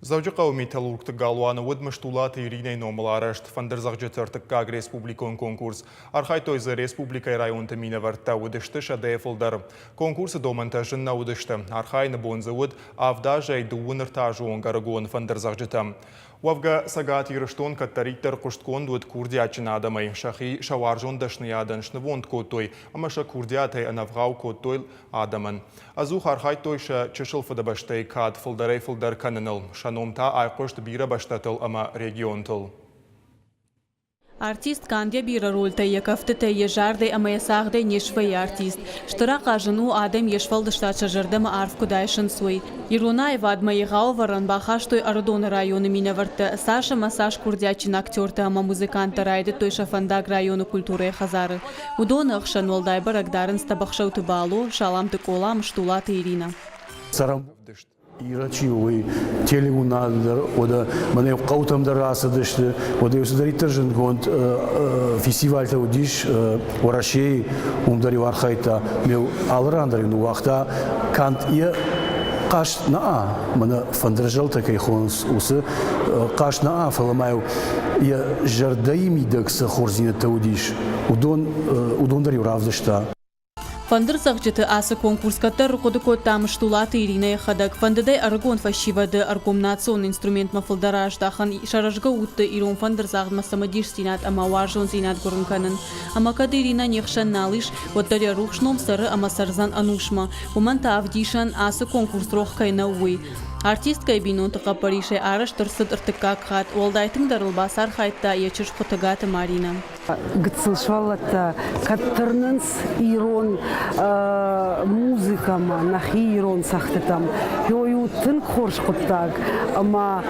Дзӕуджыхъӕуы металлургты галуаны уыд Мыстулаты Иринӕйы номыл арӕзт фӕндырдзӕгъджыты ӕртыккаг республикон конкурс. Архайдтой дзы республикӕйы районты минӕвӕрттӕ, уыдысты сӕдӕйӕ фылдӕр. Конкурсы домӕнтӕ зын нӕ уыдысты. Архайыны бон дзы уыд авд азӕй дыууын ӕртӕ азы онг ӕрыгон фӕндырдзӕгъджытӕ. Уӕвгӕ, Цӕгат Ирыстон кӕддӕриддӕр хъуыстгонд уыд курдиатджын адӕмӕй, сӕхи сӕ уарзон дӕсныйадӕн снывонд кодтой ӕмӕ сӕ курдиатӕй ӕнӕвгъау кодтой адӕмӕн. Ӕдзух архайдтой сӕ чысыл фыдыбӕстӕйы кад фылдӕрӕй-фылдӕр кӕныныл, сӕ ном та айхъуыст бирӕ бӕстӕтыл ӕмӕ регионтыл. Артист канд йӕ бирӕ рольтӕй, йӕ кӕфтытӕй, йӕ зардӕй ӕмӕ йӕ цагъдӕй не свӕййы артист. Стыр ахъаз ын у, адӕм йе сфӕлдыстад сӕ зӕрдӕмӕ арф куыд айсынц, уый. Ирон аивадмӕ егъау ӕвӕрӕн бахастой Ӕрыдоны районы минӕвӕрттӕ. Цас ӕмӕ цас курдиатджын актертӕ ӕмӕ музыканттӕ райдыдтой сӕ фӕндаг районы культурӕйы хӕдзары. Уыдоны ӕхсӕн уӕлдай бӕрӕг дарынц Тӕбӕхсӕуты Бало, Саламты Къола, Мыстулаты Иринӕ. Ира чи у, уый телеуынад дӕр, уӕдӕ мӕнӕ хъӕутӕм дӕр рацыдысты, уӕдӕ цыдӕриддӕр зындгонд фестивальтӕ уыдис Уӕрӕсейы, уым дӕр-иу архайдта. Ме алы ран дӕр-иу ныууагъта канд йӕ хъазт нӕ, мӕнӕ фӕндырзӕлтӕ кӕй хонынц, уыцы хъазт нӕ, фӕлӕ ма-иу йӕ зӕрдӕйы мидӕг цы хорздзинӕдтӕ уыдис, уыдон, уыдон дӕр-иу равдыста. Фӕндырдзӕгъдджыты ацы конкурс кӕддӕр ӕрхъуыды кодта Мыстулаты Иринӕ йӕхӕдӕг. Фӕндыд ӕй ӕрыгон фӕсивӕды ӕргом национ инструментмӕ фылдӕр аздахын, сӕ рӕзгӕ удты ирон фӕндырдзагъдмӕ цымыдисдзинад ӕмӕ уарзондзинад гуырын кӕнын. Ӕмӕ кӕд Иринӕ не хсӕн нал ис, уӕддӕр йӕ рухс ном цӕры ӕмӕ цӕрдзӕн ӕнусмӕ. Уымӕн та ӕвдисӕн, ацы конкурс рох кӕй нӕу, уый. Артисткӕйы бинонты хъӕппӕрисӕй арӕзт ӕрцыд ӕртыккаг хатт, уӕлдай тынгдӕр ыл бацархайдта йӕ чызг Хуытыгаты Маринӕ. Гыццыл сывӕллӕттӕ кӕд тырнынц ирон музыкӕмӕ, нӕхи ирон цӕгъдтытӕм, уый у тынг хорз хъуыддаг ӕмӕ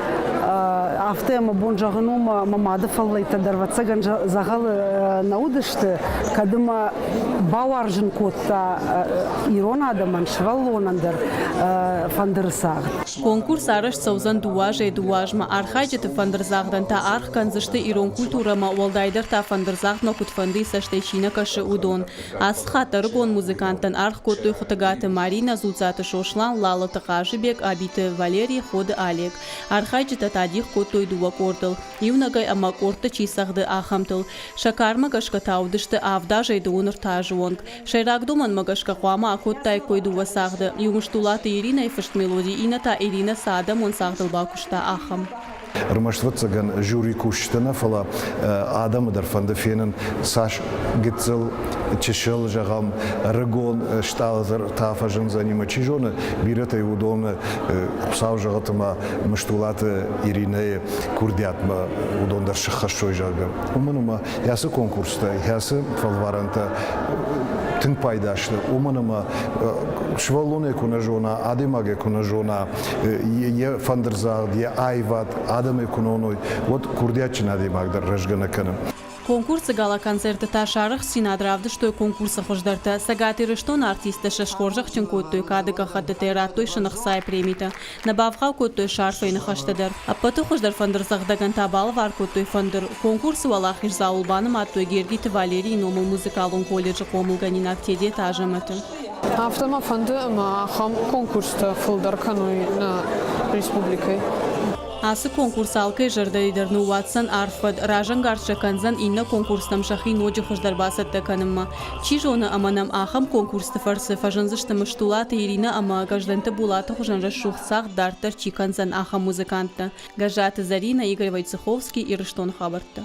афтӕ мӕ бон зӕгъын у, мӕ мады фӕллӕйттӕ дӕр ӕвӕццӕгӕн дзӕгъӕлы нӕ уыдысты, кӕд ӕмӕ бауарзын кодта ирон адӕмӕн, сывӕллонӕн дӕр фӕндыры цагъд. Конкурс арӕзт цӕудзӕн дыууӕ азӕй дыууӕ азмӕ. Архайджыты фӕндырдзагъдӕн та аргъ кӕндзысты ирон культурӕмӕ, уӕлдайдӕр та фӕндырдзагъдмӕ куыдфӕндыйы цӕстӕй чи нӕ кӕсы, уыдон. Ацы хатт ӕрыгон музыканттӕн аргъ кодтой Хуытыгаты Маринӕ, Дзуццаты Сослан, Лалыты Хъазыбег, Абиты Валери, Ходы Олег. Архайджытӕ та дих кодтой дыууӕ къордыл, иунӕгӕй ӕмӕ къордты чи цӕгъды, ахӕмтыл. Сӕ кармӕ гӕсгӕ та уыдысты авд азӕй дыууын ӕртӕ азы онг. Сӕйраг домӕнмӕ гӕсгӕ хъуамӕ акодтаиккой дыууӕ цагъды, иу Мыстулаты Иринӕйы фыст мелоди, иннӕ та Иринӕ цы адӕмон цагъдыл бакуыста, ахӕм. Ӕрмӕст, ӕвӕццӕгӕн, жюри кусджытӕ нӕ, фӕлӕ адӕмы дӕр фӕнды фенын, цас гыццыл, чысыл, зӕгъӕм, ӕрыгон стъалытӕ фӕзындзӕни ӕмӕ чи зоны, бирӕтӕй уыдоны Хуыцау зӕгъӕт ӕмӕ Мыстулаты Иринӕйы курдиатмӕ уыдон дӕр сыххӕссой, зӕгъгӕ. Уымӕн ӕмӕ ацы конкурстӕ, ацы фӕлварӕнтӕ тынг пайда сты, уымӕн ӕмӕ сывӕллон куы нӕ зона, адӕймаг куы нӕ зона, йӕ фӕндырдзагъд, йӕ аивад адӕмӕй куы нӕ уыной, уӕд курдиатджын адӕймаг дӕр рӕзгӕ нӕ кӕны. Конкурсы гала-концерты та сӕ арӕхстдзинад равдыстой конкурсы хуыздӕртӕ. Цӕгат Ирыстоны артисттӕ сӕ схорзӕхджын кодтой кады гӕххӕттытӕй, радтой сын ӕхцайы премитӕ. Нӕ бавгъау кодтой сӕ арфӕйы ныхӕстӕ дӕр. Ӕппӕты хуыздӕр фӕндырдзӕгъдӕгӕн та балӕвар кодтой фӕндыр. Конкурсы уӕлахиздзауыл банымадтой Гергиты Валерийы номыл музыкалон колледжы хъомылгӕнинаг Тедеты Азӕмӕты. Афтӕ мӕ фӕнды, ӕмӕ ахӕм конкурстӕ фылдӕр кӕной нӕ республикӕйы. Ацы конкурс алкӕй зӕрдӕйы дӕр ныууадздзӕн арф фӕд, разӕнгард сӕ кӕндзӕн иннӕ конкурстӕм сӕхи ноджы хуыздӕр бацӕттӕ кӕнынмӕ. Чи зоны, ӕмӕ нӕм ахӕм конкурсты фӕрцы фӕзындзысты Мыстулаты Иринӕ ӕмӕ Гӕздӕнты Булаты хуызӕн рӕсугъд цагъд дарддӕр чи кӕндзӕн, ахӕм музыканттӕ. Гӕззаты Зӕринӕ, Игорь Войцеховский, Ирыстоны хабӕрттӕ.